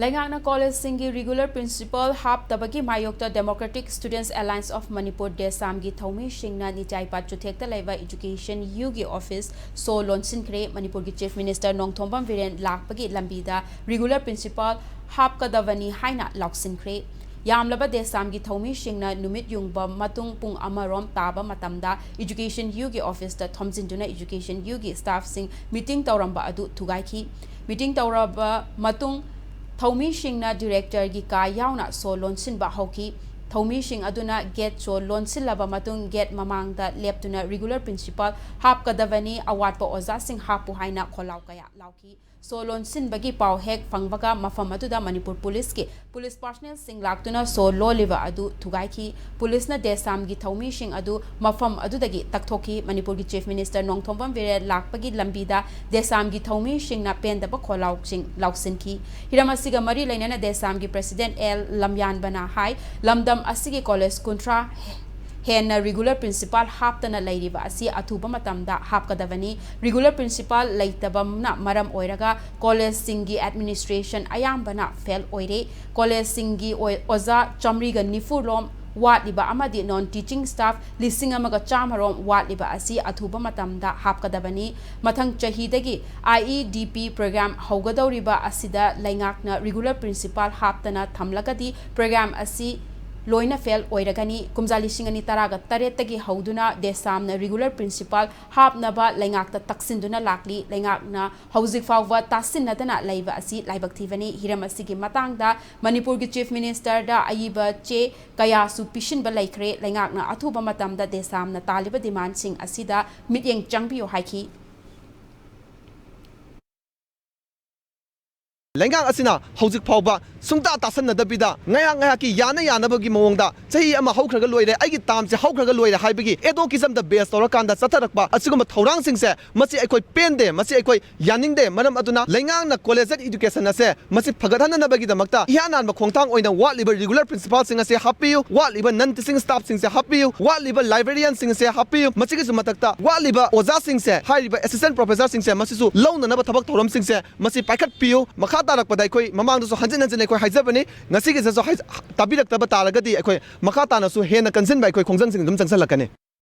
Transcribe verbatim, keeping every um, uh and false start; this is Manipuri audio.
ꯂꯩꯉꯥꯛꯅ ꯀꯣꯂꯦꯖꯁꯤꯡꯒꯤ ꯔꯤꯒꯨꯂꯔ ꯄ꯭ꯔꯤꯟꯁꯤꯄꯥꯜ ꯍꯥꯞꯇꯕꯒꯤ ꯃꯥꯌꯣꯛꯇ Democratic Students Alliance of Manipur, ꯗꯦꯁꯥꯝꯒꯤ ꯊꯧꯃꯤꯁꯤꯡꯅ ꯅꯤꯆꯥꯏꯄꯥꯠ ꯆꯨꯊꯦꯛꯇ ꯂꯩꯕ Education U ꯒꯤ ꯑꯣꯐꯤꯁ ꯁꯣ ꯂꯣꯟꯁꯤꯟꯈ꯭ꯔꯦ꯫ ꯃꯅꯤꯄꯨꯔꯒꯤ Chief Minister ꯅꯣꯡꯊꯣꯝꯕꯝ ꯕꯤꯔꯦꯟ ꯂꯥꯛꯄꯒꯤ ꯂꯝꯕꯤꯗ ꯔꯤꯒꯨꯂꯔ ꯄ꯭ꯔꯤꯟꯁꯤꯄꯥꯜ ꯍꯥꯞꯀꯗꯕꯅꯤ ꯍꯥꯏꯅ ꯂꯥꯎꯁꯤꯟꯈ꯭ꯔꯦ꯫ ꯌꯥꯝꯂꯕ ꯗꯦꯁꯥꯝꯒꯤ ꯊꯧꯃꯤꯁꯤꯡꯅ ꯅꯨꯃꯤꯠ ꯌꯨꯡꯕ ꯃꯇꯨꯡ ꯄꯨꯡ ꯑꯃꯔꯣꯝ ꯇꯥꯕ ꯃꯇꯝꯗ Education U ꯒꯤ ꯑꯣꯐꯤꯁꯇ ꯊꯣꯝꯖꯤꯟꯗꯨꯅ Education U ꯒꯤ ꯁ꯭ꯇꯥꯐꯁꯤꯡ ꯃꯤꯇꯤꯡ ꯇꯧꯔꯝꯕ ꯑꯗꯨ ꯊꯨꯒꯥꯏꯈꯤ꯫ ꯃꯤꯇꯤꯡ ꯇꯧꯔꯕ ꯃꯇꯨꯡ ꯊꯧꯃꯤꯁꯤꯡꯅ ꯗꯤꯔꯦꯛꯇꯔꯒꯤ ꯀꯥ ꯌꯥꯎꯅ ꯁꯣ ꯂꯣꯟꯁꯤꯟꯕ ꯍꯧꯈꯤ꯫ ꯊꯧꯃꯤꯁꯤꯡ ꯑꯗꯨꯅ ꯒꯦꯠ ꯁꯣ ꯂꯣꯟꯁꯤꯜꯂꯕ ꯃꯇꯨꯡ ꯒꯦꯠ ꯃꯃꯥꯡꯗ ꯂꯦꯞꯇꯨꯅ ꯔꯤꯒꯨꯂꯔ ꯄ꯭ꯔꯤꯟꯁꯤꯄꯥꯜ ꯍꯥꯞꯀꯗꯕꯅꯤ, ꯑꯋꯥꯠꯄ ꯑꯣꯖꯥꯁꯤꯡ ꯍꯥꯞꯄꯨ ꯍꯥꯏꯅ ꯈꯣꯜꯂꯥꯎ ꯀꯌꯥ ꯂꯥꯎꯈꯤ꯫ ꯁꯣ ꯂꯣꯟꯁꯤꯟꯕꯒꯤ ꯄꯥꯎ ꯍꯦꯛ ꯐꯪꯕꯒ ꯃꯐꯝ ꯑꯗꯨꯗ ꯃꯅꯤꯄꯨꯔ ꯄꯨꯂꯤꯁꯀꯤ ꯄꯨꯂꯤꯁ ꯄꯥꯔꯁꯅꯦꯜꯁꯤꯡ ꯂꯥꯛꯇꯨꯅ ꯁꯣ ꯂꯣꯜꯂꯤꯕ ꯑꯗꯨ ꯊꯨꯒꯥꯏꯈꯤ꯫ ꯄꯨꯂꯤꯁꯅ ꯗꯦꯁꯥꯝꯒꯤ ꯊꯧꯃꯤꯁꯤꯡ ꯑꯗꯨ ꯃꯐꯝ ꯑꯗꯨꯗꯒꯤ ꯇꯛꯊꯣꯛꯈꯤ꯫ ꯃꯅꯤꯄꯨꯔꯒꯤ Chief Minister ꯅꯣꯡꯊꯣꯝꯕꯝ ꯕꯤꯔꯦꯟ ꯂꯥꯛꯄꯒꯤ ꯂꯝꯕꯤꯗ ꯗꯦꯁꯥꯝꯒꯤ ꯊꯧꯃꯤꯁꯤꯡꯅ ꯄꯦꯟꯗꯕ ꯈꯣꯜꯂꯥꯎꯁꯤꯡ ꯂꯥꯎꯁꯤꯟꯈꯤ꯫ ꯍꯤꯔꯝ ꯑꯁꯤꯒ ꯃꯔꯤ ꯂꯩꯅꯅ ꯗꯦꯁꯥꯝꯒꯤ President ꯑꯦꯜ ꯂꯝꯌꯥꯟꯕꯅ ꯍꯥꯏ, ꯂꯝꯗꯝ ꯑꯁꯤꯒꯤ ꯀꯣꯂꯦꯖ ꯀꯨꯟꯊ꯭ꯔꯥ ꯍꯦꯟꯅ ꯔꯤꯒꯨꯂꯔ ꯄ꯭ꯔꯤꯟꯁꯤꯄꯥꯜ ꯍꯥꯞꯇꯅ ꯂꯩꯔꯤꯕ ꯑꯁꯤ ꯑꯊꯨꯕ ꯃꯇꯝꯗ ꯍꯥꯞꯀꯗꯕꯅꯤ꯫ ꯔꯤꯒꯨꯂꯔ ꯄ꯭ꯔꯤꯟꯁꯤꯄꯥꯜ ꯂꯩꯇꯕꯅ ꯃꯔꯝ ꯑꯣꯏꯔꯒ ꯀꯣꯂꯦꯖꯁꯤꯡꯒꯤ ꯑꯦꯗꯃꯤꯅꯤꯁꯇ꯭ꯔꯦꯁꯟ ꯑꯌꯥꯝꯕꯅ ꯐꯦꯜ ꯑꯣꯏꯔꯦ꯫ ꯀꯣꯂꯦꯖꯁꯤꯡꯒꯤ ꯑꯣꯏ-, ꯑꯣꯖꯥ ꯆꯥꯃꯔꯤꯒ ꯅꯤꯐꯨ ꯔꯣꯝ ꯋꯥꯠꯂꯤꯕ ꯑꯃꯗꯤ ꯅꯣꯟ ꯇꯤꯆꯤꯡ ꯁ꯭ꯇꯥꯐ ꯂꯤꯁꯤꯡ ꯑꯃꯒ ꯆꯥꯝꯃ ꯔꯣꯝ ꯋꯥꯠꯂꯤꯕ ꯑꯁꯤ ꯑꯊꯨꯕ ꯃꯇꯝꯗ ꯍꯥꯞꯀꯗꯕꯅꯤ꯫ ꯃꯊꯪ ꯆꯍꯤꯗꯒꯤ I E D P program ꯍꯧꯒꯗꯧꯔꯤꯕ ꯑꯁꯤꯗ ꯂꯩꯉꯥꯛꯅ ꯔꯤꯒꯨꯂꯔ ꯄ꯭ꯔꯤꯟꯁꯤꯄꯥꯜ ꯍꯥꯞꯇꯅ ꯊꯝꯂꯒꯗꯤ program ꯑꯁꯤ ꯂꯣꯏꯅ ꯐꯦꯜ ꯑꯣꯏꯔꯒꯅꯤ꯫ ꯀꯨꯝꯖꯥ ꯂꯤꯁꯤꯡ ꯑꯅꯤ ꯇꯔꯥꯒ ꯇꯔꯦꯠꯇꯒꯤ ꯍꯧꯗꯨꯅ ꯗꯦꯁꯥꯝꯅ ꯔꯤꯒꯨꯂꯔ ꯄ꯭ꯔꯤꯟꯁꯤꯄꯥꯜ ꯍꯥꯞꯅꯕ ꯂꯩꯉꯥꯛꯇ ꯇꯛꯁꯤꯟꯗꯨꯅ ꯂꯥꯛꯂꯤ꯫ ꯂꯩꯉꯥꯛꯅ ꯍꯧꯖꯤꯛ ꯐꯥꯎꯕ ꯇꯥꯁꯤꯟꯅꯗꯅ ꯂꯩꯕ ꯑꯁꯤ ꯂꯥꯏꯕꯛ ꯊꯤꯕꯅꯤ꯫ ꯍꯤꯔꯝ ꯑꯁꯤꯒꯤ ꯃꯇꯥꯡꯗ ꯃꯅꯤꯄꯨꯔꯒꯤ Chief Minister ꯗ ꯑꯏꯕ ꯆꯦ ꯀꯌꯥꯁꯨ ꯄꯤꯁꯤꯟꯕ ꯂꯩꯈ꯭ꯔꯦ꯫ ꯂꯩꯉꯥꯛꯅ ꯑꯊꯨꯕ ꯃꯇꯝꯗ ꯗꯦꯁꯥꯝꯅ ꯇꯥꯜꯂꯤꯕ ꯗꯤꯃꯥꯟꯁꯤꯡ ꯑꯁꯤꯗ ꯃꯤꯠꯌꯦꯡ ꯆꯪꯕꯤꯌꯨ ꯍꯥꯏꯈꯤ꯫ ꯂꯩꯉꯥꯛ ꯑꯁꯤꯅ ꯍꯧꯖꯤꯛ ꯐꯥꯎꯕ ꯁꯨꯡꯇꯥ ꯇꯥꯁꯟꯅꯗꯕꯤꯗ ꯉꯥꯏꯍꯥꯛ ꯉꯥꯏꯍꯥꯛꯀꯤ ꯌꯥꯅ ꯌꯥꯅꯕꯒꯤ ꯃꯑꯣꯡꯗ ꯆꯍꯤ ꯑꯃ ꯍꯧꯈ꯭ꯔꯒ ꯂꯣꯏꯔꯦ, ꯑꯩꯒꯤ ꯇꯥꯝꯁꯦ ꯍꯧꯈ꯭ꯔꯒ ꯂꯣꯏꯔꯦ ꯍꯥꯏꯕꯒꯤ ꯑꯦꯗꯣꯀꯤꯖꯝꯗ ꯕꯦꯁ ꯇꯧꯔꯀꯥꯟꯗ ꯆꯠꯊꯔꯛꯄ ꯑꯁꯤꯒꯨꯝꯕ ꯊꯧꯔꯥꯡꯁꯤꯡꯁꯦ, ꯃꯁꯤ ꯑꯩꯈꯣꯏ ꯄꯦꯟꯗꯦ, ꯃꯁꯤ ꯑꯩꯈꯣꯏ ꯌꯥꯅꯤꯡꯗꯦ꯫ ꯃꯔꯝ ꯑꯗꯨꯅ ꯂꯩꯉꯥꯛꯅ ꯀꯣꯂꯦꯖ ꯑꯦꯗꯨꯀꯦꯁꯟ ꯑꯁꯦ ꯃꯁꯤ ꯐꯒꯠꯍꯟꯅꯅꯕꯒꯤꯗꯃꯛꯇ ꯏꯍꯥꯟ ꯍꯥꯟꯕ ꯈꯣꯡꯊꯥꯡ ꯑꯣꯏꯅ ꯋꯥꯠꯂꯤꯕ ꯔꯤꯒꯨꯂꯔ ꯄ꯭ꯔꯤꯟꯁꯤꯄꯥꯜꯁꯤꯡ ꯑꯁꯦ ꯍꯥꯞꯄꯤꯌꯨ, ꯋꯥꯠꯂꯤꯕ ꯅꯟ ꯇꯤꯆꯤꯡ ꯁ꯭ꯇꯥꯐꯁꯤꯡꯁꯦ ꯍꯥꯞꯄꯤꯌꯨ, ꯋꯥꯠꯂꯤꯕ ꯂꯥꯏꯕ꯭ꯔꯦꯔꯤꯌꯟꯁꯤꯡꯁꯦ ꯍꯥꯞꯄꯤꯌꯨ, ꯃꯁꯤꯒꯤꯁꯨ ꯃꯊꯛꯇ ꯋꯥꯠꯂꯤꯕ ꯑꯣꯖꯥꯁꯤꯡꯁꯦ, ꯍꯥꯏꯔꯤꯕ ꯑꯦꯁꯤꯁꯇꯦꯟ ꯄ꯭ꯔꯣꯐꯦꯁꯔꯁꯤꯡꯁꯦ, ꯃꯁꯤꯁꯨ ꯂꯧꯅꯅꯕ ꯊꯕꯛ ꯊꯧꯔꯝꯁꯤꯡꯁꯦ ꯃꯁꯤ ꯄꯥꯏꯈꯠꯄꯤꯌꯨ꯫ ꯃꯈꯥ ꯇꯥꯔꯛꯄꯗ ꯑꯩꯈꯣꯏ ꯃꯃꯥꯡꯗꯁꯨ ꯍꯟꯖꯤꯟ ꯍꯟꯖꯤꯟ ꯑꯩꯈꯣꯏ ꯍꯥꯏꯖꯕꯅꯤ, ꯉꯁꯤꯒꯤꯁꯤꯁꯨ ꯍꯥꯏ-, ꯇꯥꯕꯤꯔꯛꯇꯕ ꯇꯥꯔꯒꯗꯤ ꯑꯩꯈꯣꯏ ꯃꯈꯥ ꯇꯥꯅꯁꯨ ꯍꯦꯟꯅ ꯀꯟꯁꯤꯟꯕ ꯑꯩꯈꯣꯏ ꯈꯣꯡꯖꯪꯁꯤꯡ ꯑꯗꯨꯝ ꯆꯪꯁꯤꯜꯂꯛꯀꯅꯤ꯫